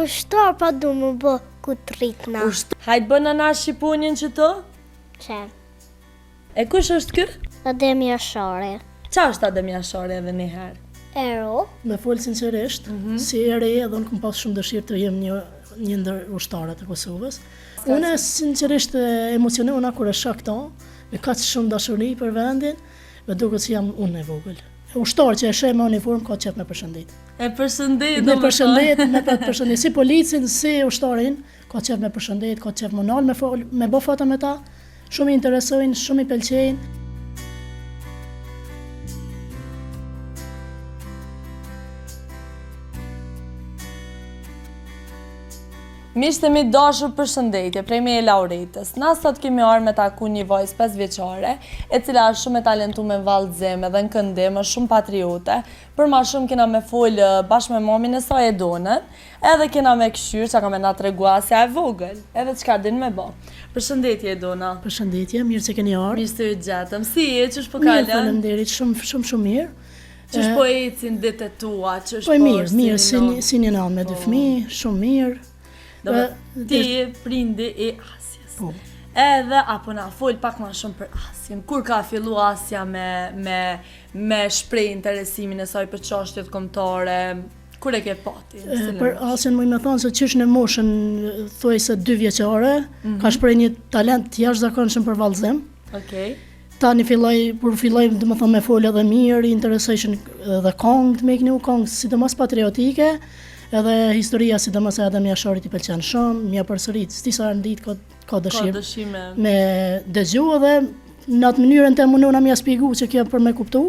Ushtar po du mu bo kur t'rritna. Hajt bëna na shqiponjën qëtu? Qe. E kush është ky? Adem Jashari. Qa është Adem Jashari edhe një herë? Hero. Me folë sinqerisht, mm -hmm. si e re edhe unë kom pas shumë dëshirë të jem një, një ndër ushtarët e Kosovës. Unë sinqerisht emocionohna kur e shoh këto, me kaq shumë dashuri për vendin, më duket si jam unë e vogël. Ushtar që e sheh me uniformë ka qef me përshëndet. E përshëndet, me përshëndet, me për përshëndet si policin, si ushtarin, ka qef me përshëndet, ka qef me nal me fol, me bë foto me ta. Shumë i interesojnë, shumë i pëlqejnë. Miqtë e mi dashur përshëndetje, prej meje Lauretës. Na sot kemi ardhë me taku një vajzë 5 vjeçare, e cila është shumë e talentume në vallëzim edhe në këndim, është shumë patriote. Për ma shumë kena me folë bashkë me mamin e saj Edonën, edhe kena me këshyrë që ka me na tregu Asja e vogël, edhe çka din me bo. Përshëndetje Edona. Përshëndetje, mirë se keni ardhur. Mirë se ju gjetëm. Si je, qysh po kalon? Mirë, faleminderit, shumë shumë shumë mirë. Qysh po ecin ditët e tua, qysh po, po mirë, mirë, si një, si një nanë me dy po. fëmijë, shumë mirë. Do me, ti je prindi i Asjes. Po. Edhe apo na fol pak ma shumë për Asjen. Kur ka fillu Asja me, me, me shpreh interesimin e saj për çështjet kombëtare, kur e ke pa ti? Për Asjen muj me thonë se qysh në moshën thuajse dy vjeçare, mm -hmm. ka shpreh një talent të jashtëzakonshëm për vallëzim. Okej. Okay. Tani filloi, kur filloi, domethënë me folë edhe mirë, i interesojshin edhe kongët, me i knu kongë, sidomos patriotike, edhe historia sidomos e Adem Jasharit i pëlqen shumë, m'ia përsërit, s'di sa herë në ditë ka, ka dëshirë ka dëshirë me... me dëgju edhe në atë mënyrën të munona me ia spjegu që kjo për me kuptu,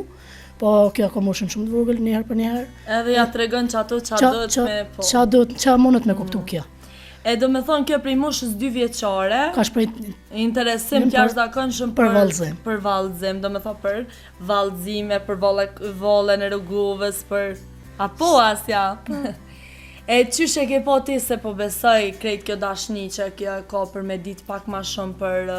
po kjo ka moshën shumë të vogël një herë për një herë. Edhe ja tregon që ato ça do të me po. Ça do ça mundet me kuptu mm. kjo. E do me thonë kjo prej moshës dy vjeçare Ka shpreh interesim të jashtëzakonshëm për vallëzim. Për vallëzim, do me thonë për vallëzime, për valle, vallen e Rugovës, për apo Asja. Po. E qysh e ke pa ti se po besoj krejt kjo dashni që kjo e ka për me ditë pak ma shumë për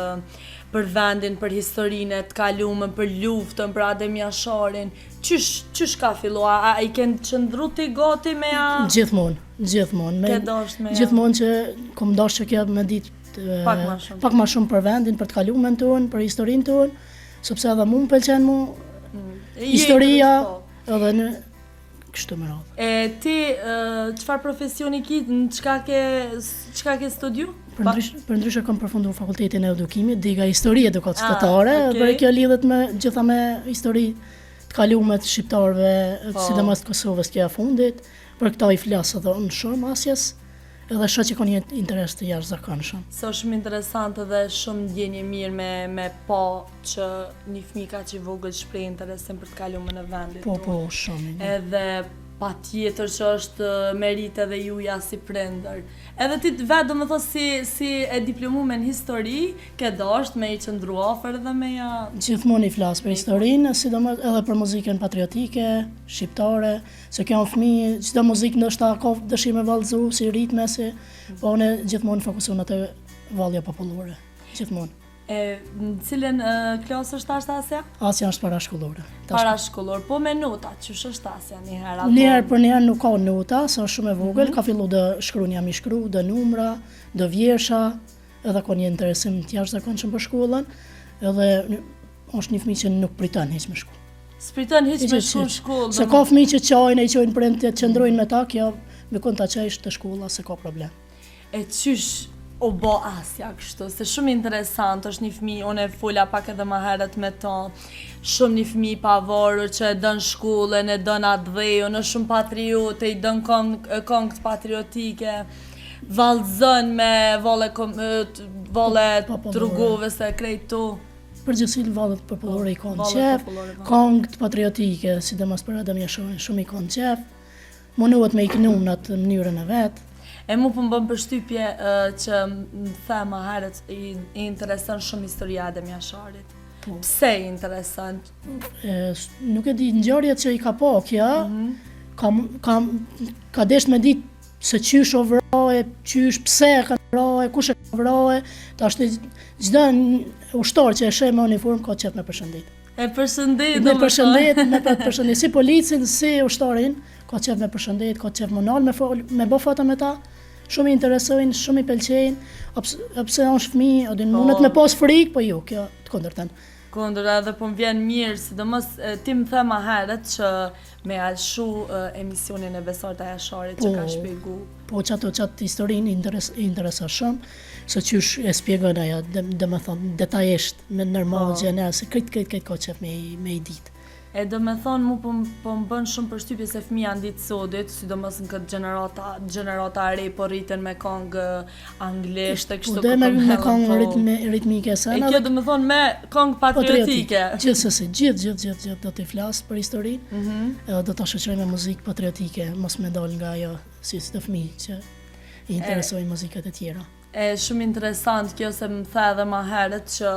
për vendin, për historinë e të kalumen, për luftën, për Adem Jasharin. Qysh qysh ka fillu? A, a i ke qëndru ti gati me ja Gjithmonë. Gjithmonë. Me, dasht me gjithmonë që kom dasht që kjo me ditë pak ma shumë. Pak ma shumë për vendin, për të kalumen tonë, për historinë tonë, sepse edhe mu më pëlqen mu mm. historia, po. edhe në kështu me radhë. E ti çfarë profesioni ki, në çka ke çka ke studiu? Për ndryshe, për ndryshe kam përfunduar fakultetin e edukimit, dega histori edukatë ah, qytetare, okay. por kjo lidhet me gjitha me histori të kalume të shqiptarëve, po. sidomos të Kosovës kjo e fundit. Për këta i flas edhe unë shumë Asjes, edhe shoh që ka një interes të jashtëzakonshëm. Se është shumë interesant edhe shumë ndjenjë e mirë me me pa që një fëmijë kaq i vogël shpreh interesim për të kalumen e vendit Po, po, shumë. Edhe patjetër që është meritë edhe juja si prindër. Edhe ti vetë domethënë si si e diplomume në histori, ke dasht me i qëndru afër edhe me ja Gjithmonë i flas për historinë, sidomos edhe për muzikën patriotike, shqiptare, Se kjo fëmijë, çdo muzikë ndoshta ka dëshirë me vallëzu, si ritme, si, po unë gjithmonë fokusohna te vallja popullore, gjithmonë. E në cilën klasë është tash Asja? Asja është parashkollore. Parashkollore, po me nota, qysh është Asja një herë apo? Një herë për një herë nuk ka nota, se është shumë e vogël, mm -hmm. ka fillu do shkronja mi shkru, do numra, do vjersha, edhe ka një interesim të jashtëzakonshëm për shkollën, edhe është një fëmijë që nuk priton hiç me shku. S'priton hiç me shku në shkollë. Se ka fëmijë që qajnë, e i qojnë prindët, qëndrojnë me ta, kjo me kon ta çojsh te shkolla s'e ka problem. E qysh u bo Asja kështu, se shumë interesant është një fëmijë, unë e fola pak edhe ma herët me to, shumë një fëmijë i pavarur që e don shkollën, e don atdheun, është shumë patriote, i don kongët patriotike. Vallëzon me valle valle të Rugovës e krejt to. Përgjithësi vallet popullore i ka në qef, po. kongët patriotike, sidomos për Adem Jasharin, shumë i ka në qef, mundohet me i knu në atë mënyrën e vet. E mu po më bën përshtypje që më the ma herët i, i intereson shumë historia e Adem Jasharit. Po. Pse i intereson? E, nuk e di, ngjarjet që i ka pa kjo, mm -hmm. ka, ka, ka desht me ditë Se qysh o vra e qysh pse e kanë vra e kush e ka vra e tash çdo ushtar që e sheh me uniformë ka qef me përshëndet. E përshëndet, me përshëndet, me për përshëndet si policin, si ushtarin, ka qef me përshëndet, ka qef me nal me fol, me bë foto me ta. Shumë i interesojnë, shumë i pëlqejnë, a pse është fëmijë, a din po. mundet me pas frikë, po jo, kjo të kundërtën. Kundër edhe po më vjen mirë, sidomos ti më the ma herët që me ja lshu emisionin e Besarta Jasharit që ka po, shpjegu. Po, qato qatë historinë interes, intereson shumë, se qysh e spjegon ajo, dhe, domethonë, detajisht, me normal po. gjene, se krejt, krejt, krejt ka qef me, me i ditë. E domethonë mu po po më bën shumë përshtypje se fëmija në ditë sodit, sidomos në këtë gjenerata, gjenerata e re po rriten me kongë anglisht e kështu po, dhe me, me kongë po. ritme, ritmike e E kjo domethonë me kongë patriotike. Gjithsesi, gjithë, gjithë, gjithë, gjithë do t'i flas për historinë, mm -hmm. edhe do ta shoqëroj me muzikë patriotike, mos me dalë nga ajo si si të fëmijë që i interesojnë muzikat e tjera. E shumë interesant kjo se më the edhe ma herët që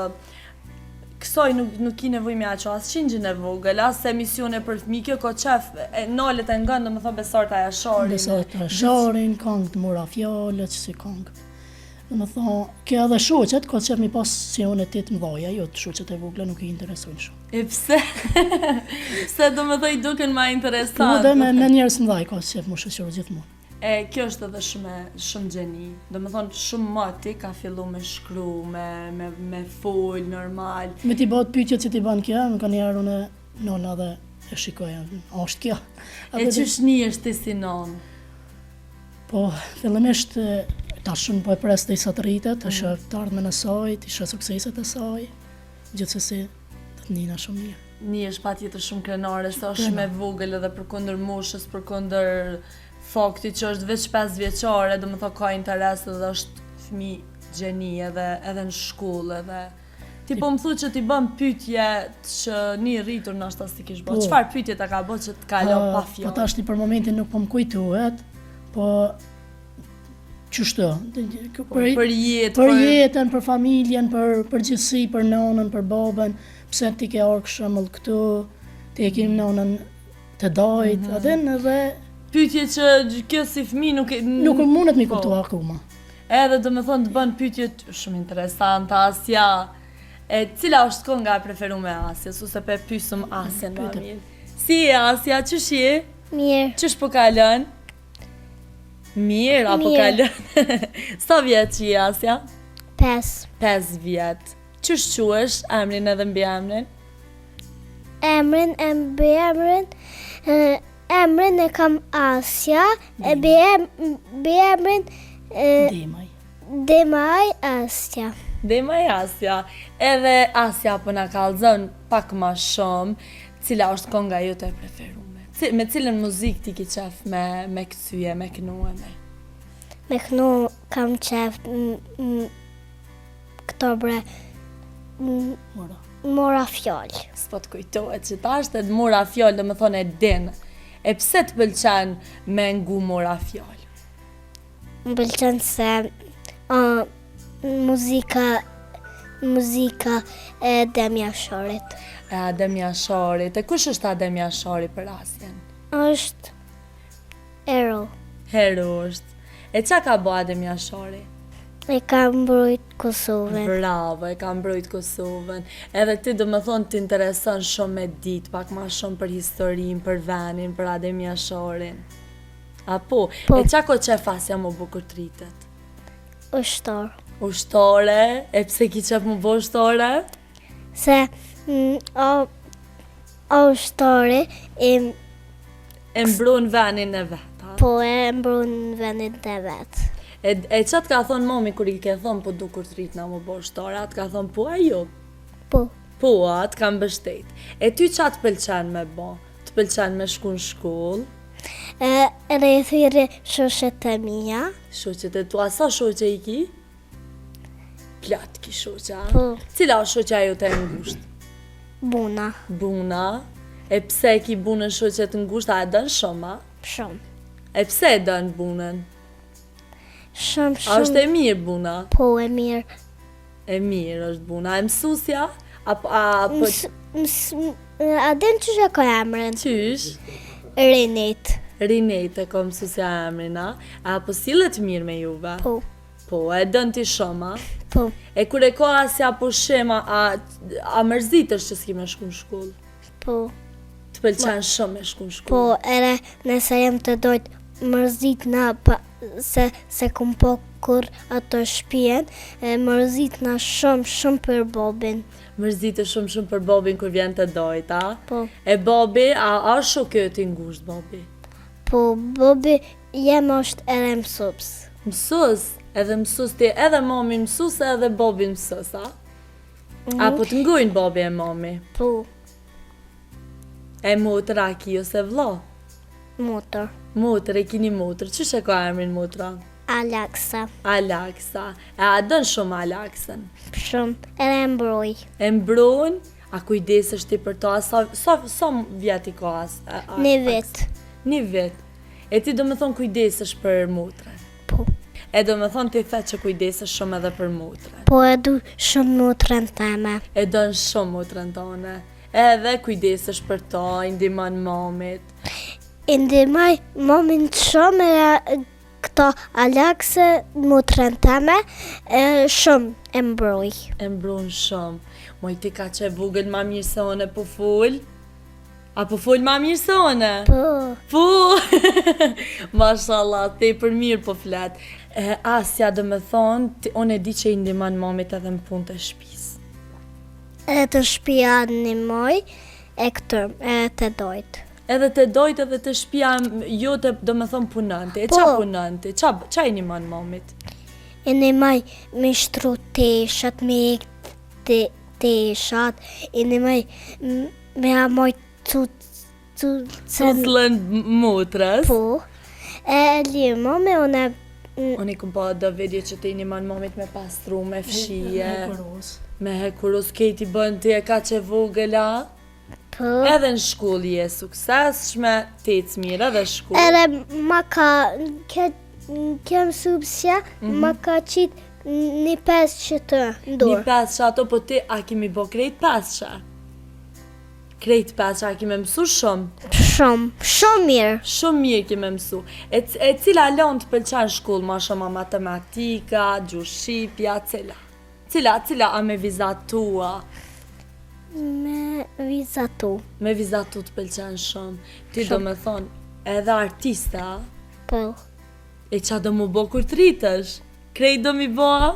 kësaj nuk nuk ki nevojë me ja çu as qingjin e vogël, as emisione për fëmijë, kjo ka qef e nalet e ngon, domethonë Besarta Jasharin. Besarta Jasharin, kongë të mora fjalët, që si kongë. Domethonë, kjo edhe shoqet, ka qef mi pas si unë e ti të mdhaja, jo të shoqet e vogla nuk i interesojnë shumë. E pse? pse domethonë i duken ma interesant? Po dhe me, me njerëz të mdhaj ka qef mu shoqëru gjithmonë. E kjo është edhe shumë shumë gjeni. Domethonë shumë moti ka fillu me shkru, me me me fol normal. Me t'i bë pyetjet që t'i bën kjo, më kanë njerë unë nona dhe e shikoj, a është kjo? E qysh nihesh ti si nonë? Po, fillimisht tash unë po e pres derisa të rritet, të mm. shoh të ardhmen e saj, të shoh sukseset e saj, gjithsesi do të nihna shumë mirë. Nihesh patjetër shumë krenare, se është shumë e vogël edhe përkundër moshës, përkundër faktit që është veç 5 vjeçare, domethonë ka interes edhe është fëmi gjeni edhe, edhe në shkollë edhe Ti po më thu që t'i bën pyetje që një rritur ndoshta s'i kish bë. Po. Çfarë pyetje ta ka bë që të ka lënë pa fjalë? Po tashti për momentin nuk po më kujtohet, po qështu, po, për, për jetë, për jetën, për familjen, për përgjithësi, për nënën, për babën, pse ti ke ardhur shembull këtu, ti e ke nënën të dajt, mm -hmm. a din edhe pyetje që kjo si fëmijë nuk e nuk mundet mi po. kuptu akoma. Edhe domethonë të bën pyetje shumë interesante Asja. E cila është kënga e preferume e Asjes, ose pe pysëm Asjen më mirë. Si je Asja, qysh je? Mirë. Qysh po kalon? Mirë, a po kalon? Sa vjet që je Asja? 5. 5 vjet. Qysh quhesh emrin edhe mbiemrin? Emrin e mbiemrin emrin e kam Asja e mbiemrin Demaj. Demaj Asja. Demaj Asja. Edhe Asja po na kallzon pak ma shumë cila është konga jote e preferume. Me cilën muzikë ti ki qef me me kcy, me knu e me? Me knu kam qef Këto bre Mora. Mora fjalë. S'po të kujtohet që tash të mora fjalë, domethonë e din. E pse të pëlqen me ngu mora fjalë? Më pëlqen se uh, muzika muzika e Adem Jasharit. E Adem Jasharit. E kush është Adem Jashari për Asjen? Është Hero. Hero është. E ça ka bo Adem Jashari? E ka mbrojt Kosovën. Bravo, e ka mbrojt Kosovën. Edhe ti domethonë të intereson shumë me dit, pak ma shumë për historinë, për venin, për Adem Jasharin. Apo, po. e ça ka qef Asja m'u bo kur të rritet? Ushtare. Ushtare? E pse ki qef m'u bo ushtare? Se, mm, o, Ushtari e E mbron venin e vet, a? Po, e mbron venin e vet. E, e ça të ka thonë mami kur i ke thonë po du kur të rritna m'u bo ushtare, a të ka thonë po a jo? Po. Po, a të ka mbështet. E ty ça të pëlqen me bo? Të pëlqen me shku në shkollë? E, edhe i thirri shoqet e mia. Shoqet e tua, sa shoqe i ki? Plot ki shoqe, a? Po. Cila është shoqja jote e ngushtë? Buna. Buna. E pse e ki Bunën shoqe të ngushtë, a e don shumë, a? Shumë. E pse e don Bunën? Shumë, shumë. A është e mirë Buna? Po, e mirë. E mirë është Buna. E mësusja? A, a, po... Mës, a din qysh e ka emrin? Qysh? Rinet. Rinet e ka mësusja emrin, a? A po sillet mirë me juve? Po. Po, e don ti shumë, a? Po. E kur e ka Asja pushim, a, a, a mërzitesh që s'ki me shku në shkollë? Po. Të pëlqen shumë me shku në shkollë? Po, edhe nëse jem të dojt mërzitna pa... se s'e kom pa kurr ato shpien, e mërzitna shumë shumë për bobin. Mërzitesh shumë shumë për bobin kur vjen te dojt, a? Po. E bobi, a, a është shok yt i ngushtë bobi? Po, bobi jem është edhe mësus. Mësus, edhe mësus ti, edhe mami mësus edhe bobi mësus, a? Mm. A po të ngujnë bobi e mami? Po. E motra a ki ose vlla? Motër. Motër, e ki një motër. Qysh e ka emrin motra? Alaksa. Alaksa. E a don shumë Alaksën? Shumë. Edhe e mbroj. E mbron? A kujdesesh ti për to? A sa, sa, sa vjet i ka? As, a, a, një vit. Një vit. E ti domethonë kujdesesh për motrën? Po. E domethonë ti the që kujdesesh shumë edhe për motrën? Po e du shumë motrën teme. E don shumë motrën tone. Edhe kujdesesh për to, i ndihmon mamit. I ndihmoj mamin shumë edhe këto Alakse motrën teme e shumë e mbroj. E mbron shumë. Moj ti kaq e vogël ma mirë se une po fol. A po fol ma mirë se une? Po. Po. Mashallah, tepër mirë po flet. E, Asja domethonë, ti, unë e di që i ndihmon mamit edhe në punë të shpisë. Edhe te shpia ndihmoj e këtu, edhe te dojt. Edhe te dojt edhe te shpia jote domethonë punon ti. E po. ça punon ti? Ça, ça i ndihmon mamit? I ndihmoj me shtru teshat, me hek te, teshat, i ndihmoj me ia majt Cuclën motrës. Po. E li mami unë Unë i kom pa do video që ti i nimon mamit me pastru, me fshije. Me hekuros. Me hekuros, kejt i bën ti e kaq e vogël a. Po. Edhe në shkollë je suksesshme, të ecë mirë edhe shkollë. Edhe ma ka, ke, ke mësusja, mm -hmm. ma ka qitë një pesë që të ndorë. Një pesë që ato, po ti a ki me i bo krejt pesë që? Krejt pesë, a ki me mësu shumë? Shumë, shumë mirë. Shumë mirë ki me mësu. E, e cila lëndë të pëlqen shkollë, ma shumë a matematika, gjuhë shqipja, cila? Cila, cila a me vizatu a? Me vizatu. Me vizatu të pëlqen shumë. Ti domethonë, edhe artiste, a? Po. E ça do mu bo kur të rritesh? Krejt do mi bo a?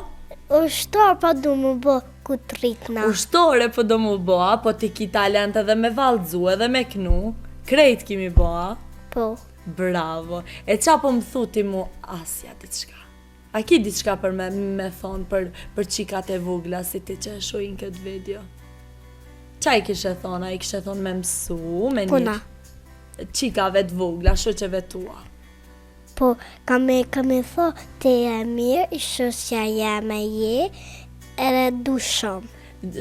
Ushtare po du mu bo kur të rritna. Ushtare po do mu bo a, po ti ki talent edhe me vallzu edhe me knu, krejt ki mi bo a? Po. Bravo. E ça po më thu ti mu Asja diçka? A ki diçka për me, me thonë për, për qikat e vogla si ti që e shohin këtë video? Ça i kishe thonë? A i kishe thonë me mësu, me një... Puna. Qikave të vogla, shoqeve tua. Po, kam me, kam me tho, ti je e mirë, i shoqja jeme je, edhe du shumë.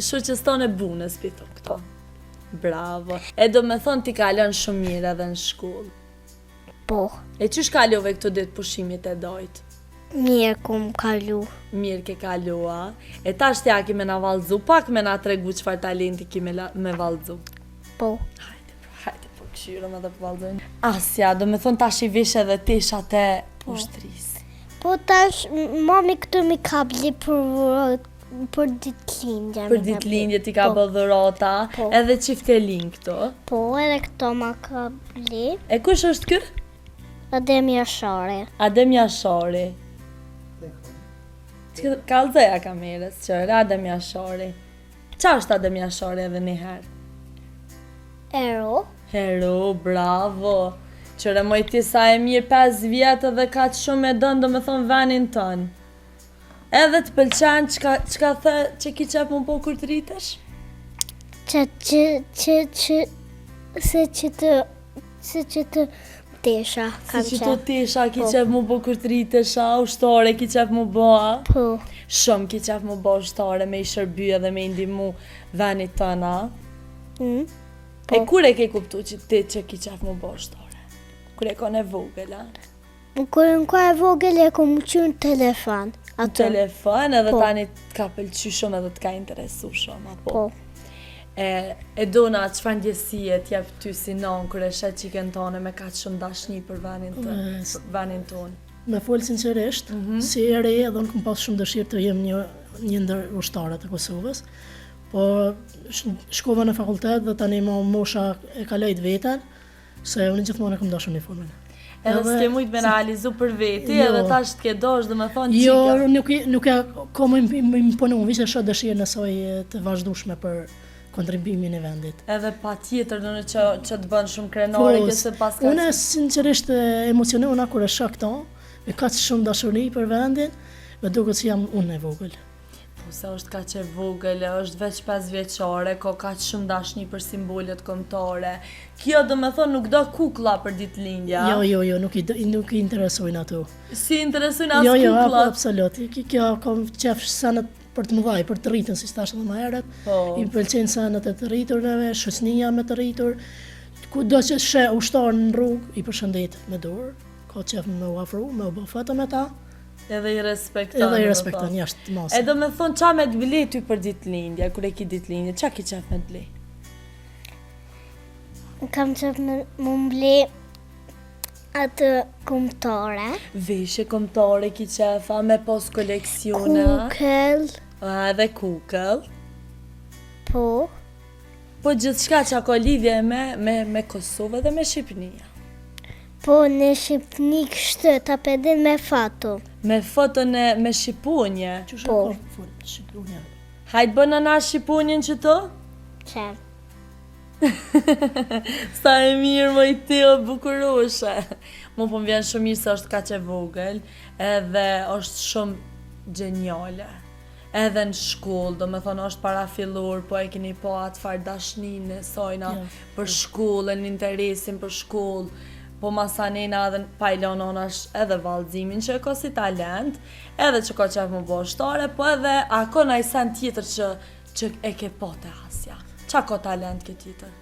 Shoqes tone Bunës, pi thu këto. Bravo. E domethonë ti kalon shumë mirë edhe në shkollë. Po. E qysh kalove këto ditë pushimit e dojt? Mirë kum kalu. Mirë ke kalu, a? E tash ti a ki me na vallzu pak me na tregu çfarë talenti ki me, la, me vallzu? Po. Hajde, pra, hajde, po këshyrëm edhe po vallzojnë. Asja, domethonë tash i vish edhe teshat e po. ushtrisë. Po tash, mami këtu mi ka bli për, për ditëlindje. Për ditëlindje ti ka po. bë dhurata, po. edhe çiftelin këto. Po, edhe këto ma ka bli. E kush është ky? Adem Jashari. Adem Jashari. Kallzoja kamerës, që Adem Jashari. Ça është Adem Jashari edhe një herë? Hero. Hero, bravo. Qyre moj ti sa e mirë 5 vjet edhe kaq shumë e don, domethonë venin tënd. Edhe të pëlqen çka çka the që ki qef mu bo kur të rritesh? Që që që që se që të se që të tesha kam Si që të tesha ki po. qef mu bo kur të rritesh, a ushtare ki qef mu bo, a? Po. Shumë ki qef mu bo ushtare me i shërby edhe me i ndihmu venit tënd, a? Mm. Po. E kur e ke kuptu që ti që ki qef mu bo ushtare? Kur je kon e vogël, a? Kur jam kon e vogël e kom kqyr në telefon. Atë. Telefon edhe po. tani të ka pëlqy shumë edhe të ka interesu shumë, apo? Po. E, Edona, çfarë ndjesie të jep ty si nonë kur e sheh çikën tone me kaq shumë dashni për venin të, për venin tonë? Me folë sinqerisht, mm -hmm. si e re edhe unë kom pas shumë dëshirë të jem një, një ndër ushtarët e Kosovës, Po shkova në fakultet dhe tani më mosha e kaloi të veten, se unë gjithmonë e kam dashur uniformën. Edhe s'ke mujt me realizu për veti, jo. edhe tash të ke dosh, domethonë jo, qika. Jo, nuk, nuk e kom me imponu, veç e shoh dëshirën e saj të vazhdushme për kontribuimin e vendit. Edhe patjetër do në që, që të bën shumë krenare, po, se pas ka... Unë sinqerisht emocionohna kur e shoh këto, me kaq shumë dashuri për vendin, më duket si jam unë e vogël. Po se është kaq e vogël, është veç 5 vjeçare, ka kaq shumë dashni për simbolet kombëtare. Kjo domethonë nuk do kuklla për ditëlindja. Jo, jo, jo, nuk i nuk i interesojnë ato. S'i interesojnë as jo, jo, kukllat? Jo, absolut. Kjo ka qef senet për të mëdhaj, për të rritun, siç thashë edhe më herët. Po. I pëlqejnë senet e të rriturve, shoqënia me të rritur. Kudo që sheh ushtar në rrugë, i përshëndet me dorë. Ka qef me u afru, me u bë foto me ta. Edhe i respekton. Edhe i respekton, jashtë mase. E domethonë, ça me të ble ty për ditëlindje, kur e ki ditëlindje, ça ki qef me të ble? Kam qef me më ble atë kombëtare. Veshje kombëtare ki qef, a me pos koleksione? Kukëll. A, edhe kukëll. Po. Po gjithçka që ka lidhje me, me, me Kosovë dhe me Shqipnia. Po në Shqipni kështu ta pe din me foto. Me foton e me shqiponje. Po. Shqiponje. Hajt bëna na shqiponjën qëtu? Që? Sa e mirë moj ti o bukuroshe. Mu po më vjen shumë mirë se është kaq e vogël, edhe është shumë gjeniale. Edhe në shkollë, domethonë është parafillor, po e keni pa atë farë dashninë e sajna ja. për shkollën, interesin për shkollë, po masanena edhe pa i lënë anash edhe vallëzimin që e ka si talent, edhe që ka qef me u bo ushtare, po edhe a ka naj sen tjetër që, që e ke pa te Asja? Ça ka talent kjo tjetër?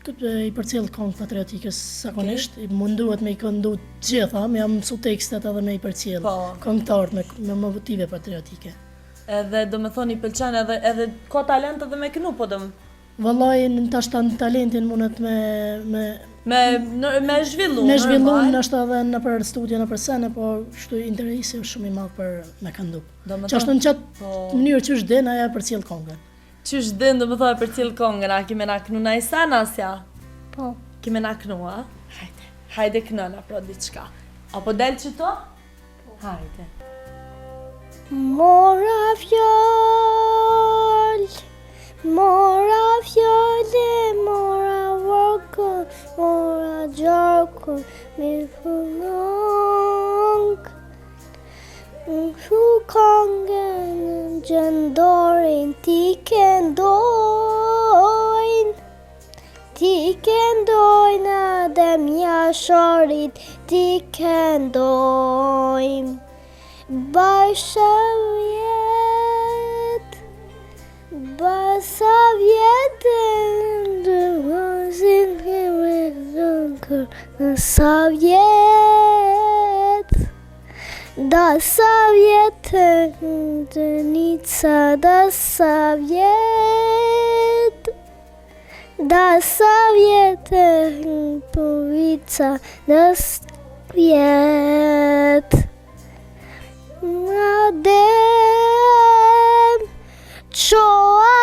Këtë i përcjell këngë patriotike zakonisht, okay. i mundohet me i këndu të gjitha, me ja mësu tekstet edhe me i përcjell po. këngëtarët me, me motive patriotike. Edhe domethonë i pëlqen edhe edhe ka talent edhe me kënu po dëm. Vallai në tash tan talentin mundet me me me në, me zhvillu. Me zhvillu ndoshta edhe nëpër studio nëpër sene, po kështu interesi është shumë i madh për me këndu. Qashtu në qatë po... mënyrë qysh din ajo e përcjell këngën. Qysh din domethonë e përcjell kongën, a ki me na knu naj sen Asja? Po. Ki me na knu, a? Hajde, hajde knona pra diçka. A po del qëto? Po. Hajde. Mora fjalë, mora fjalë, mora varkën, mora gjarkën, mi fëmëngë. Shu kangën xhendarin ti këndojnë Ti këndojnë Adem Jasharit ti këndojnë Bashë vjet Basa vjet Sa vjet Da sa vjet Nica da sa vjet Da sa vjet Povica da sa vjet Adem Ço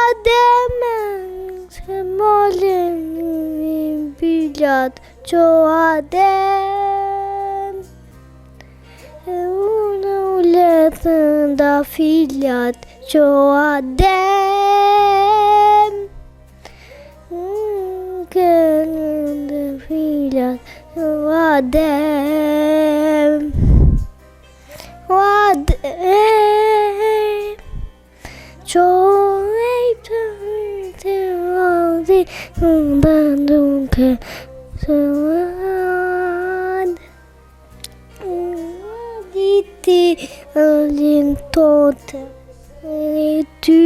Adem Se molin bilat Ço Adem E unë u letën da filat Ço Adem Kënë dhe filat Ço Adem O Adem Ço Adem Diti lintote ty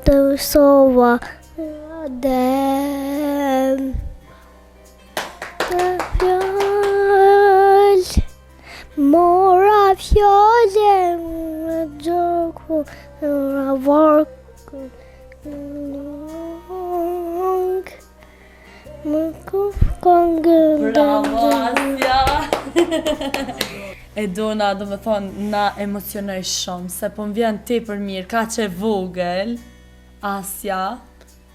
Të sova Adem Të fjalë Mora fjalë Më gjoku Mora varkën Më kuf kongën Bravo, Asja! Edona, domethonë, na emocionoj shumë, se po më vjen tepër mirë, kaq e vogël, Asja.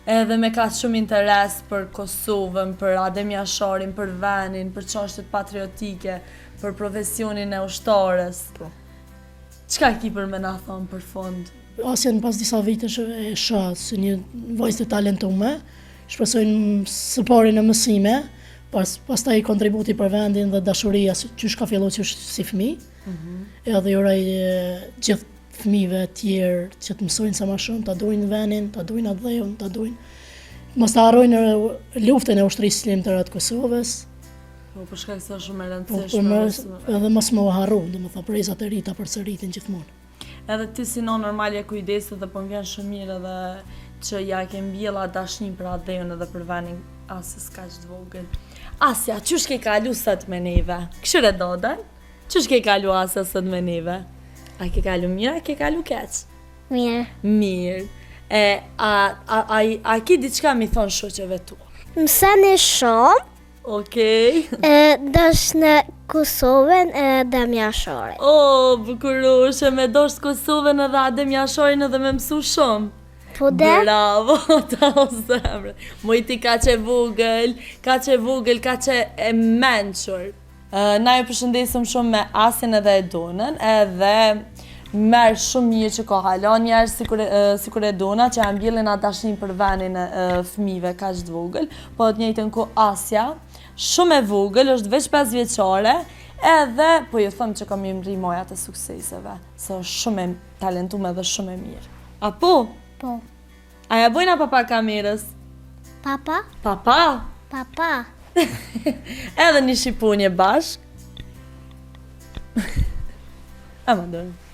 Edhe me kaq shumë interes për Kosovën, për Adem Jasharin, për venin, për çështjet patriotike, për profesionin e ushtares. Po. Çka ki për me na thonë për fund? Asjen pas disa vitesh e shoh si një vajzë të talentume, shpresoj së pari në mësime, pas, pastaj kontributi për vendin dhe dashuria qysh ka fillu qysh si fëmijë. Mm -hmm. Edhe i uroj gjithë fëmijëve tjerë që të mësojnë sa ma shumë, ta dojnë venin, ta dojnë atdheun, ta dojnë mos ta harrojnë luftën e ushtrisë çlirimtare të Kosovës. Po për shkak se është shumë e po, rëndësishme. Po, edhe mos me u harru, domethënë brezat e ri ta përsëritin gjithmonë. Edhe ti si nonë normal je kujdesur dhe po më vjen shumë mirë edhe që ja ke mbjella dashninë për atdheun edhe për venin Asjes kaq të vogël. Asja, qysh ke kalu sot me neve? Kqyre dodën? Qysh ke kalu Asja sot me neve? A ke kalu mirë, a ke kalu keq? Mirë. Mirë. E, a, a, a, a ki diçka mi thonë shoqeve tu? Mësoni shumë. Okej. E, dashne Kosovën e Adem Jasharin. O, bukuroshe, me dashtë Kosovën edhe Adem Jasharin edhe me mësu shumë. Po de? Bravo, ta o zemre. Moj ti kaq e vogël, kaq e vogël, kaq e mençur. Na ju përshëndesim shumë me Asjen edhe Edonën, edhe merr shumë mirë që ka hala njerëz sikur sikur Edona që ja mbjellin atë dashninë për venin e fëmijëve kaq të vogël, po të njëjtën kohë Asja, shumë e vogël, është veç 5 vjeçare, edhe po ju them që ka me mrri majat e sukseseve, se është shumë e talentume dhe shumë e mirë. Apo? Po. A ja bojna papa kamerës? Papa? Papa? Papa. Edhe një shqiponje bashk. A më dërë.